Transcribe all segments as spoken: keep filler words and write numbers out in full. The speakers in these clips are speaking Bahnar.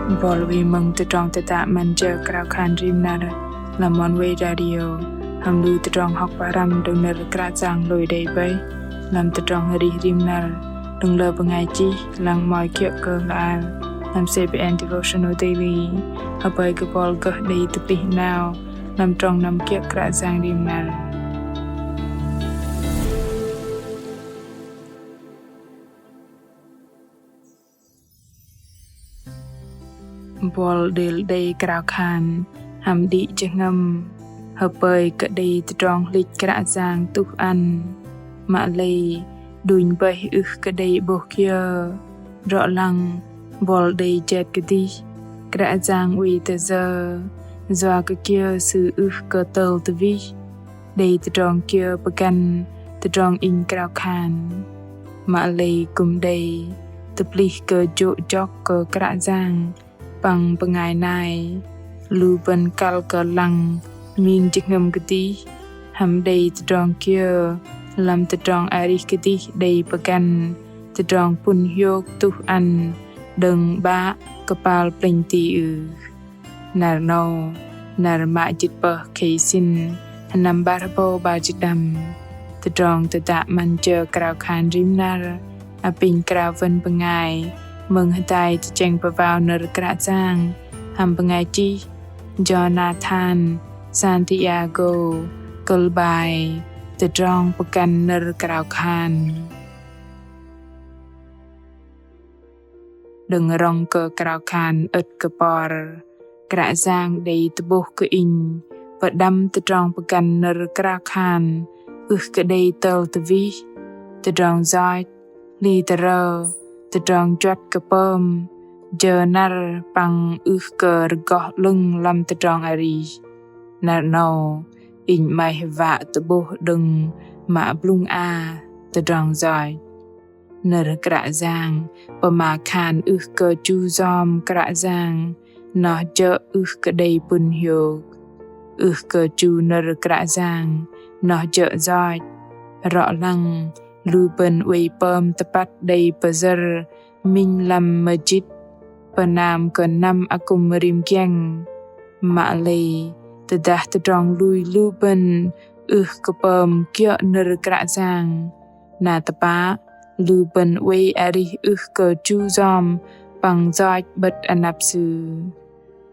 Bol wei mơ̆ng tơdrong tơdă 'Măn Jơ Krao Khan Rim Năr lăm Oneway Radio, hăm lu tơdrong hŏk pơhrăm đơ̆ng nơ̆r Kră Yang lui đei bơih lăm tơdrong arih rim năr đơ̆ng lơ bơngai chih lăng mă kiơ̆ kơ hla bơar lăm C B N Devotional Daily. Hơpơi kơ bol gơh đei tơplih 'nao lăm trong năm kiơ̆ Kră Yang rim năr. Bol đêl đei krao khan hăm đĭ jơhngơ̆m, hơpơi kơ đei tơdrong hlĭch Kră Yang tuh ăn. Mă lei đunh bơih ưh kơ đei 'bôh kiơ. Rŏ lăng bol đei jet kơdih Kră Yang oei tơ yơ, yua kơ kiơ Sư ưh kơ tơl tơwih. Đei tơdrong kiơ pơgăn tơdrong inh krao khan. Mă lei kư̆m đei tơplih kơ jô̆ jŏk kơ Kră Yang păng bơngai nai. Lu bơ̆n kăl kơ lăng ming jơhngơ̆m kơdih, hăm đei tơdrong kiơ lăm tơdrong arih kơdih đei pơgăn tơdrong pŭn hiôk tuh ăn đơ̆ng 'Bă kơpal plĕnh ti ưh. Năr 'nâu, năr mă jĭt pơh khei sĭn, sơnăm 'bar hơbâu 'bar jĭt đăm. Tơdrong tơdă 'Măn Jơ Krao Khan Rim Năr apinh krao wơ̆n bơngai mơ̆ng hơdai tơchĕng pơwao nơ̆r Kră Yang hăm bơngai chih Jonathan Santiago, kơ̆l bai Tơdrong pơgăn nơ̆r krao khan. Đơ̆ng rŏng kơ krao khan ơ̆t kơ por, Kră Yang đei tơ'bôh kơ inh pơđăm tơdrong pơgăn nơ̆r krao khan ưh kơ đei tơl tơwih, tơdrong yoch, hli tơrơ, tơdrong juăt kơ pơm jơ năr păng ưh kơ rơgoh 'lơ̆ng lăm tơdrong arih. Năr 'nâu, inh 'maih wă tơ'bôh đơ̆ng mă blŭng a tơdrong yoch. Nơ̆r Kră Yang pơma khan ưh kơ chu yom Kră Yang noh jơ̆ ưh kơ đei pŭn hiôk. Ưh kơ chu nơ̆r Kră Yang noh jơ̆ yoch. Rŏ lăng lu bơ̆n oei pơm tơpăt đei pơyơ̆r minh lăm mơjĭt pơnam kơ năm akŭm rim giĕng. Mă lei tơdah tơdrong lui lu bơ̆n ưh kơ pơm kiơ̆ nơ̆r Kră Yang, na tơpă lu bơ̆n oei arih ưh kơ chu yom păng yoch 'bơ̆t anăp Sư.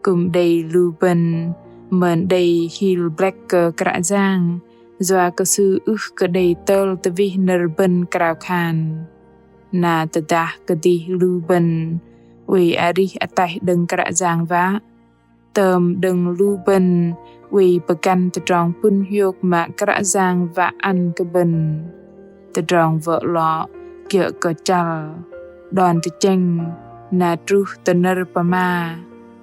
Kư̆m đei lu bơ̆n mơn đei hil blĕk kơ Kră Yang, yua kơ Sư ưh kơ đei tơl tơwih nơ̆r bơ̆n krao khan. Na tơdah kơdih lu bơ̆n oei arih ataih đơ̆ng Kră Yang wă, tơm đơ̆ng lu bơ̆n oei pơgăn tơdrong pŭn hiôk mă Kră Yang wă ăn kơ bơ̆n. Tơdrong wơ̆ lŏ kiơ̆ kơ chăl, đon tơchĕng, na truh tơ nơ̆r pơma,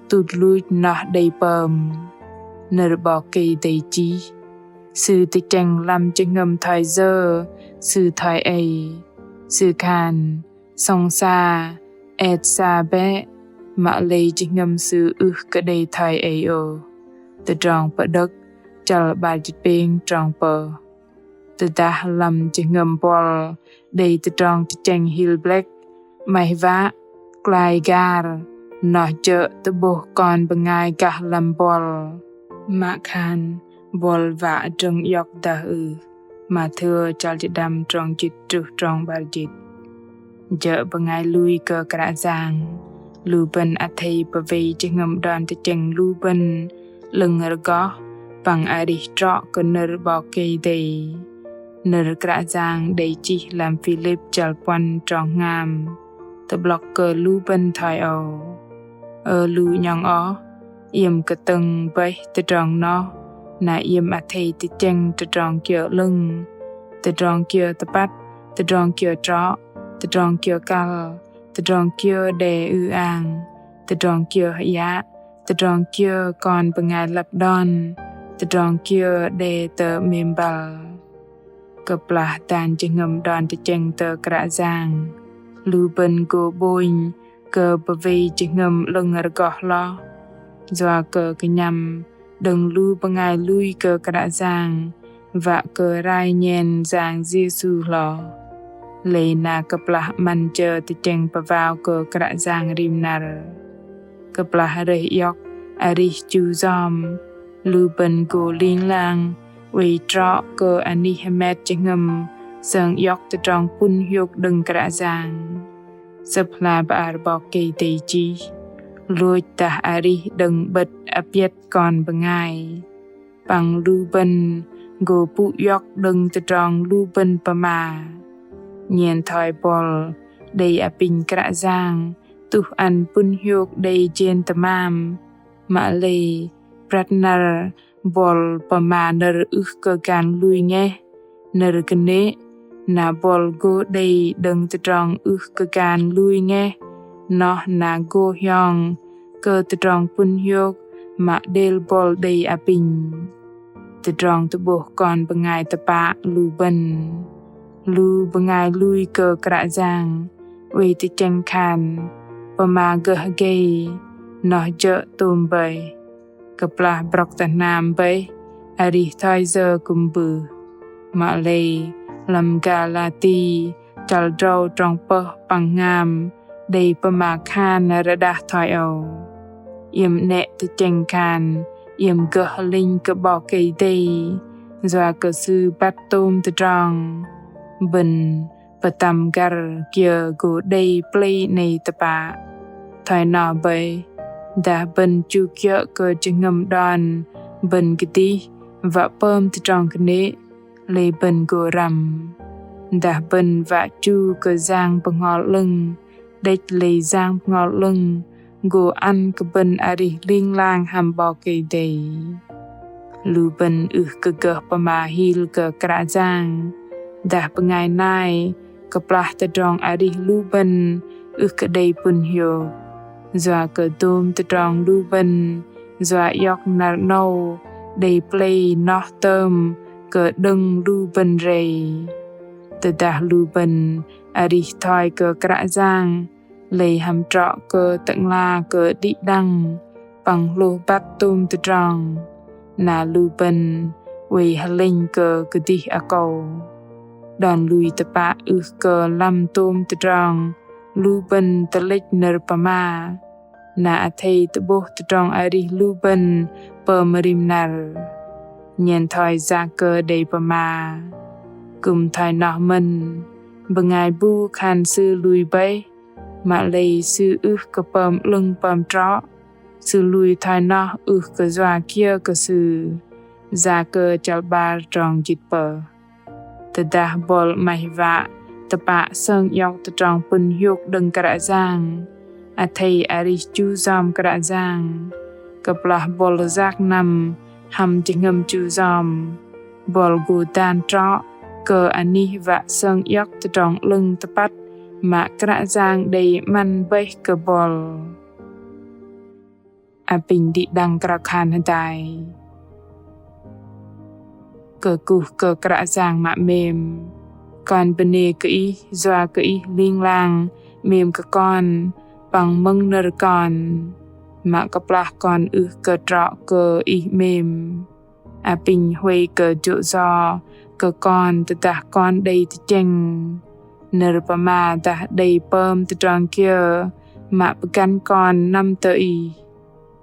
tŭt luch noh đei pơm. Nơ̆r 'Bok Kei-Dei chih: Sư tơchĕng lăm jơhngơ̆m thoi yơ, Sư thoi ei. Sư khan: Sŏng sa, et sa bĕ, mă lei jơhngơ̆m Sư ưh kơ đei thoi ei ôh. Tơdrong Pơđơ̆k, chăl 'bar jĭt pêng, trong pơh. Tơdah lăm jơhngơ̆m bol đei tơdrong tơchĕng hil blĕk, 'maih wă klai gar, noh jơ̆ tơ'bôh kon bơngai gah lăm bol. Mă khan bol wă drơ̆ng iŏk dah ưh. Mathiơ chăl jĭt đăm, trong jĭt truh trong 'bar jĭt. Jơ̆ bơngai lui kơ Kră Yang, lu bơ̆n athei pơwei jơhngơ̆m đon tơchĕng lu bơ̆n 'lơ̆ng rơgoh păng arih trŏ kơ nơ̆r 'Bok Kei-Dei. Nơ̆r Kră Yang đei chih lăm Philip chăl puăn, trong hngam, tơ'blŏk kơ lu bơ̆n thoi âu: Ơ lu 'nhŏng oh, iĕm kơtơ̆ng bơih tơdrong noh, na iĕm athei tơchĕng tơdrong kiơ 'lơ̆ng, tơdrong kiơ tơpăt, tơdrong kiơ trŏ, tơdrong kiơ kăl, tơdrong kiơ đe ư-ang, tơdrong kiơ hơyă, tơdrong kiơ kon bơngai lăp đon, tơdrong kiơ đe tơ 'mêm băl. Kơplah dan jơhngơ̆m đon tơchĕng tơ Kră Yang, lu bơ̆n gô 'bônh kơ pơwei jơhngơ̆m 'lơ̆ng rơgoh hloh. Yua kơ kơnhăm đơ̆ng lu bơngai lui kơ Kră Yang wă kơ rai nhen Yang Yêsu hloh. Lei na kơplah 'măn jơ tơchĕng pơwao kơ Kră Yang rim năr. Kơplah rơih iŏk arih chu yom, lu bơ̆n gô ling lang oei trŏ kơ anih hơmet jơhngơ̆m sơng iŏk tơdrong pŭn hiôk đơ̆ng Kră Yang. Sơ̆p hla bơar 'Bok Kei-Dei chih: Lôch dah arih đơ̆ng 'bơ̆t hơpiăt kon bơngai. Păng lu bơ̆n gô pŭ iŏk đơ̆ng tơdrong lu bơ̆n pơma. Nhen thoi bol đei apinh Kră Yang tuh ăn pŭn hiôk đei jên tơmam, mă lei prăt năr bol pơma nơ̆r ưh kơ gan lui ngeh, nơ̆r kơnê̆ na bol gô đei đơ̆ng tơdrong ưh kơ gan lui ngeh, noh na gô hiong kơ tơdrong pŭn hiôk mă đêl bol đei apinh. Tơdrong tơ'bôh kon bơngai tơpă lu bơ̆n. Lu bơngai lui kơ Kră Yang oei tơchĕng khan pơma gơh gei, noh jơ̆ tôm bơih. Kơplah brŏk tơ hnam bơih, arih thoi yơ kư̆m bưh. Mă lei lăm Galati chăl drâu trong pơh păng hngam đei pơma khan rơđah thoi âu: Iĕm 'nĕ tơchĕng khan iĕm gơh hơlĕnh kơ 'Bok Kei-Dei, yua kơ Sư băt tôm tơdrong. Bơ̆n pơtăm găr kiơ gô đei plei 'nei tơpă. Thoi noh bơih, dah bơ̆n chu kiơ̆ kơ jơhngơ̆m đon bơ̆n kơdih wă pơm tơdrong kơnê̆, lei bơ̆n gô răm. Dah bơ̆n wă chu kơ Yang Bơhngol 'Lơ̆ng, đĕch lei Yang Bơhngol 'Lơ̆ng gô ăn kơ bơ̆n arih ling lang hăm 'Bok Kei-Dei. Lu bơ̆n ưh kơ gơh pơma hil kơ Kră Yang, dah bơngai nai kơplah tơdrong arih lu bơ̆n ưh kơ đei pŭn hiôk. Yua kơ dôm tơdrong lu bơ̆n yua iŏk năr 'nâu đei plei noh tơm kơ đơ̆ng lu bơ̆n rei. Tơdah lu bơ̆n arih thoi kơ Kră Yang, lei hăm trŏ kơ Tơ'ngla kơ đĭ đăng păng hlôh băt tôm tơdrong, na lu bơ̆n oei hơlĕnh kơ kơdih akâu. Đon lui tơpă ưh kơ lăm tôm tơdrong lu bơ̆n tơlĕch nơ̆r pơma, na athei tơ'bôh tơdrong arih lu bơ̆n pơm rim năr. Nhen thoi Yakơ đei pơma: Kư̆m thoi noh mơ̆n, bơngai bu khan sư lui bơih, mă lei sư ưh kơ pơm 'lơ̆ng pơm trŏ, sư lui thoi noh ưh kơ yua kiơ kơ sư. Yakơ chăl 'bar trong jĭt pơh. Tơdah bol 'maih wă tơpă sơng iŏk tơdrong pŭn hiôk đơ̆ng Kră Yang, athei arih chu yom Kră Yang. Kơplah bol yak năm hăm jơhngơ̆m chu yom, bol gô dan trŏ kơ anih wă sơng iŏk tơdrong 'lơ̆ng tơpăt mă Kră Yang đei 'măn bơih kơ bol. Apinh đĭ đăng krao khan hơdai. Kơkuh kơ Kră Yang mă 'mêm. Kon bơnê kơ Ih yua kơ Ih ling lang 'mêm kơ kon păng mơ̆ng nơ̆r kon, mă kơplah kon ưh kơ trŏ kơ Ih 'mêm. Apinh huay kơ jô̆ yo kơ kon tơdah kon đei tơchĕng. Nơ̆r pơma dah đei pơm tơdrong kiơ mă pơgăn kon năm tơ Ih.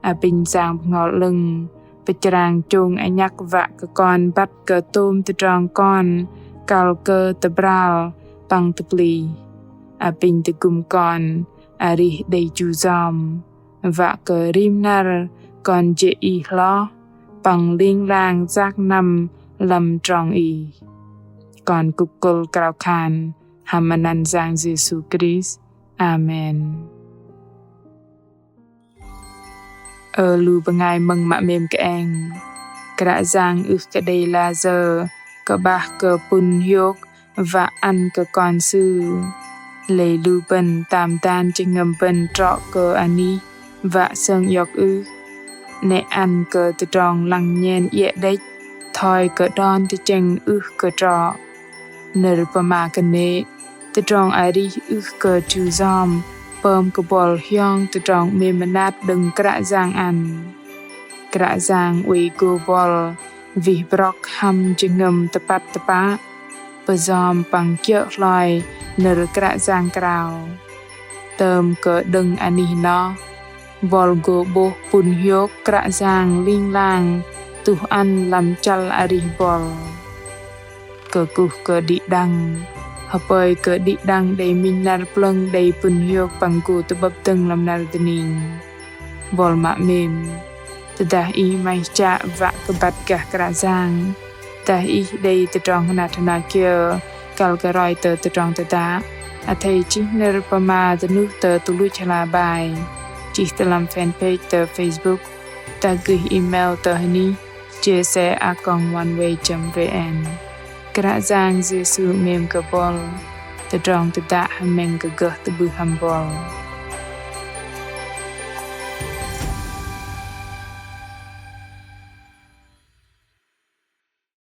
Apinh Yang Bơhngol 'Lơ̆ng pơchrang chông anhăk wă kơ kon băt kơ tôm tơdrong kon kăl kơ tơbral păng tơplih. Apinh tơgŭm kon arih đei chu yom, wă kơ rim năr kon jê̆ Ih hloh păng ling lang yak năm lăm trong Ih. Kon kŭk kŭl krao khan hăm anăn Yang Yêsu Krist. Amen. Ơ lu bơngai mơ̆ng mă 'mêm kơeng. Kră Yang ưh kơ đei layơ kơ'bah kơ pŭn hiôk wă ăn kơ kon Sư. Lei lu bơ̆n tam dan jơhngơ̆m bơ̆n trŏ kơ anih wă sơng iŏk ưh? 'Nĕ ăn kơ tơdrong lăng nhen iĕ đĕch thoi kơ đon tơchĕng ưh kơ trŏ. Nơ̆r pơma kơnê̆, tơdrong arih ưh kơ chu yom pơm kơ bol hiong tơdrong 'mêm mơnat đơ̆ng Kră Yang ăn. Kră Yang oei gô bol wih brŏk hăm jơhngơ̆m tơpăt tơpă, pơyom păng kiơ̆ hloi nơ̆r Kră Yang krao. Tơm kơ đơ̆ng anih noh, Buăl gô 'bôh pŭn hiôk Kră Yang ling lang tuh ăn lăm chăl arih buăl. Kơkuh kơ đĭ đăng, hơpơi kơ đĭ đăng đei minh năr plơ̆ng đei pŭn hiôk păng gô tơ'bơ̆p dơ̆ng lăm năr dơning. Buăl mă 'mêm, tơdah ih 'maih chă wă kơ băt gah Kră Yang, dah ih đei tơdrong hơnat hơna kiơ kăl kơ roi tơ tơdrong tơdă, athei chih nơ̆r pơma dơnuh tơ tơluch hla bai, chih tơ lăm fanpage tơ Facebook, dah gơih email tơ hơnih J C a còng oneway chấm V N. Kră Yang Yêsu 'mêm kơ buăl. Tơdrong tơdă hơmĕng kơ gơh tơ'bưh hăm buăl.